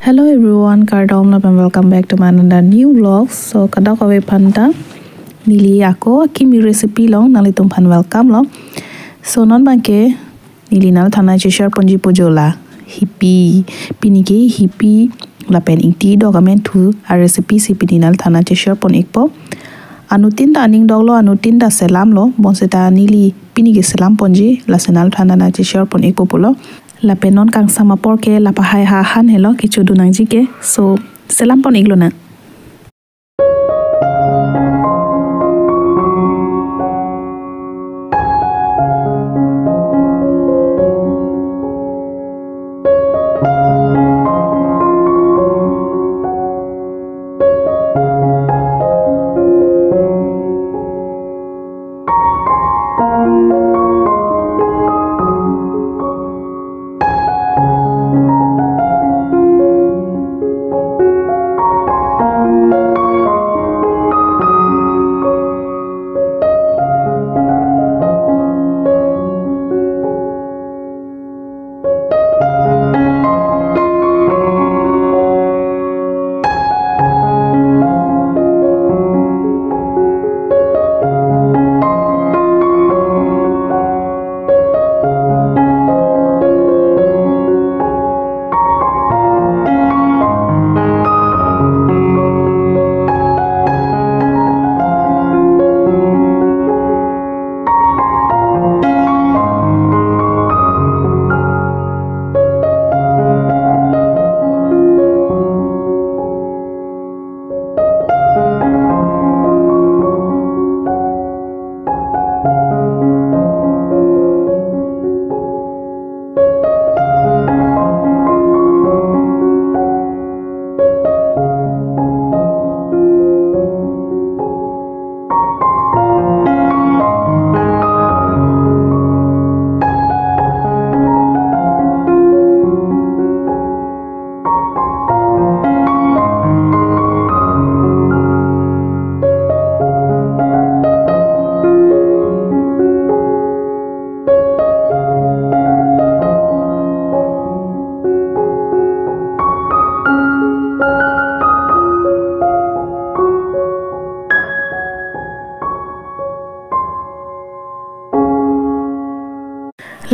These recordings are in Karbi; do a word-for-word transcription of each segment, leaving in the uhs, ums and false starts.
Hello everyone, kardom lapen welcome back to my another new vlog. So kadokave aphan ta neli ako akimi recipe along nanglitum aphan welcome lo. So non abangke neli nangliphan cheshare ponji pu jo la hipi, pini ke hipi lapen ingti dok amen thu a recipe si pini nangliphan cheshare pon ikpo. Anuttin ta aning doklo, anuttin ta selamlo, bonseta neli pini ke selam ponji, lasi nangliphan cheshare pon ikpo pulo. Lapen non kangsam apor ke la pahai ha han helo, kecho dun nangji ke. So selam pon iklonang.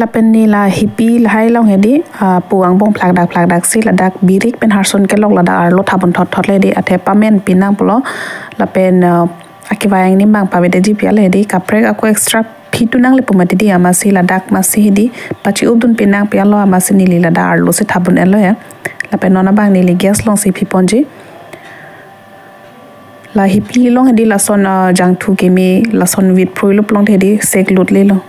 Lapen neli la hipi lahai along hedi, ah, pu angbong phlakdak phlakdak si ladak birik pen harsun kelok ladak arlo thabun thot thot le di, athe pamen pinang pulo. Lapen, ah, akevang ni mang pavedetji pi ale hedi, kaprek ako extra phi tu nangle pu mati di, amatsi ladak amatsi hedi pachi-up dun pinang pi alo, amatsi neli ladak arlo si thabun etlo ya. Lapen non abang neli gas along si phi ponji. La hipi along hedi lason, ah, jangthu keme lason vit phrui lup along hedi sek lut lelo.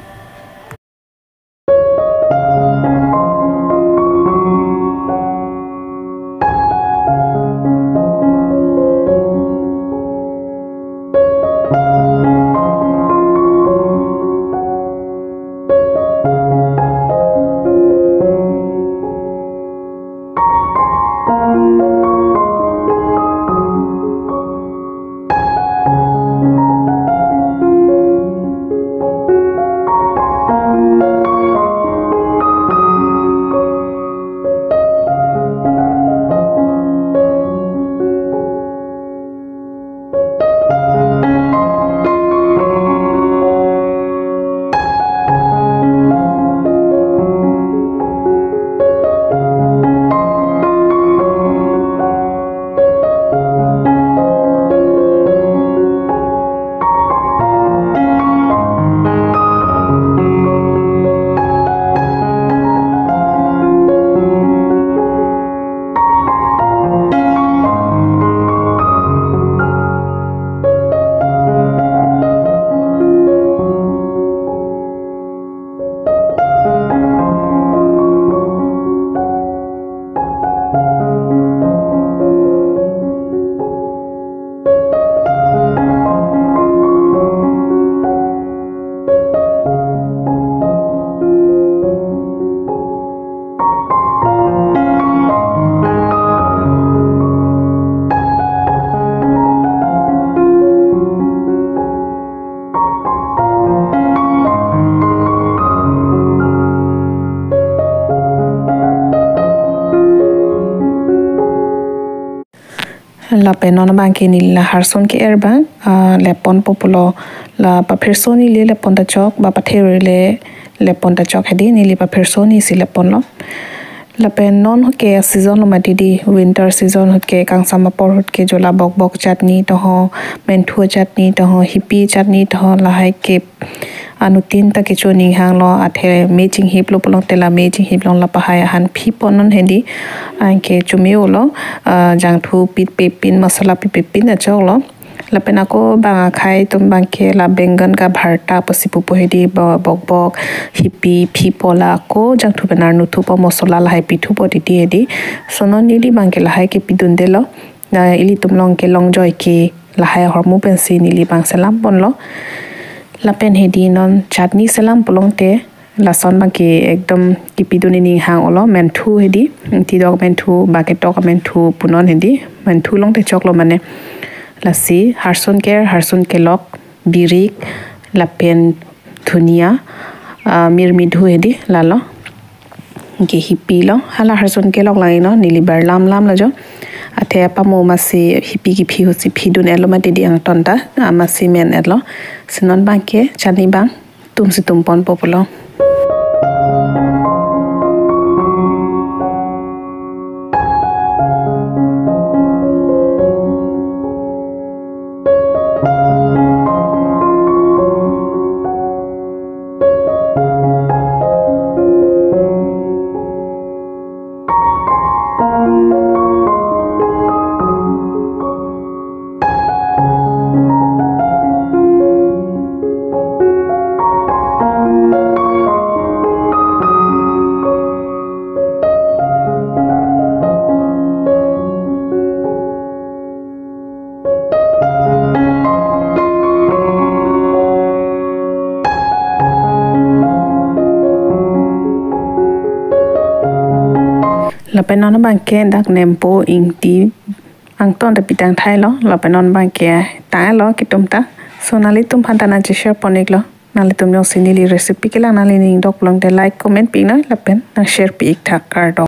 Lapen non abangke neli la harson ke-er abang, ah, lepon po pulo, la paphirso neli lepon ta chok, ba pathe-ri le lepon ta chok hedi, neli paphirso neli si lepon lo. Lapen non ahut ke season lo mati di, winter season ahut ke kangsam apor ahut ke jo la bokbok chutney to ho, menthu chutney to ho, hipi chutney to ho, lahai ke anuttin ta kecho ning hang lo, athe me chinghip lo pulote la me chinghip along la pahai ahan phi pon non hedi, anke chome-o lo, ah, jangthu pit pe pin, masala pit pe pin ta chok lo. Lapen ako bang akhei atum abangke la bengan ka bharta pusi pupo hedi, bo-, bokbok, hipi, phi po la ako jangthu pen arnu thupo, masala lahai pithupo titi hedi. So non neli abangke lahai ke pidunde lo. Na ilitum along ke long joike lahai ahormu pensi neli abang selam pon lo. Lapen hedi non chutney selam pulote lason abangke ekdom kipidun ining hang-o lo, menthu hedi, ingti dok menthu, ba ketok menthu punon hedi, menthu along te chok lo mane. Lasi harson ke-er, harson kelok, birik, lapen dhunia, ah, mirmidhu hedi, lalo. Ke hipi lo, hala harson kelok lang ino, neli ber lam lam lo jo. Athe apamo masi hipi kiphi ahut si phidun-et lo mati di angton ta, ah, masi men-et lo. Si non abangke chutney abang tum si tum pon po pulo. Lapen non abangke dak nempo, ingti, angton ta pitang thai lo, lapen non abangke tang lo kitum ta. So nanglitum aphan ta nangche share pon-ik lo. Nanglitum jongsi neli recipe kelang nangli ning dok pulote like, comment pi-ik noi, lapen nang share pi-ik tha, kardom.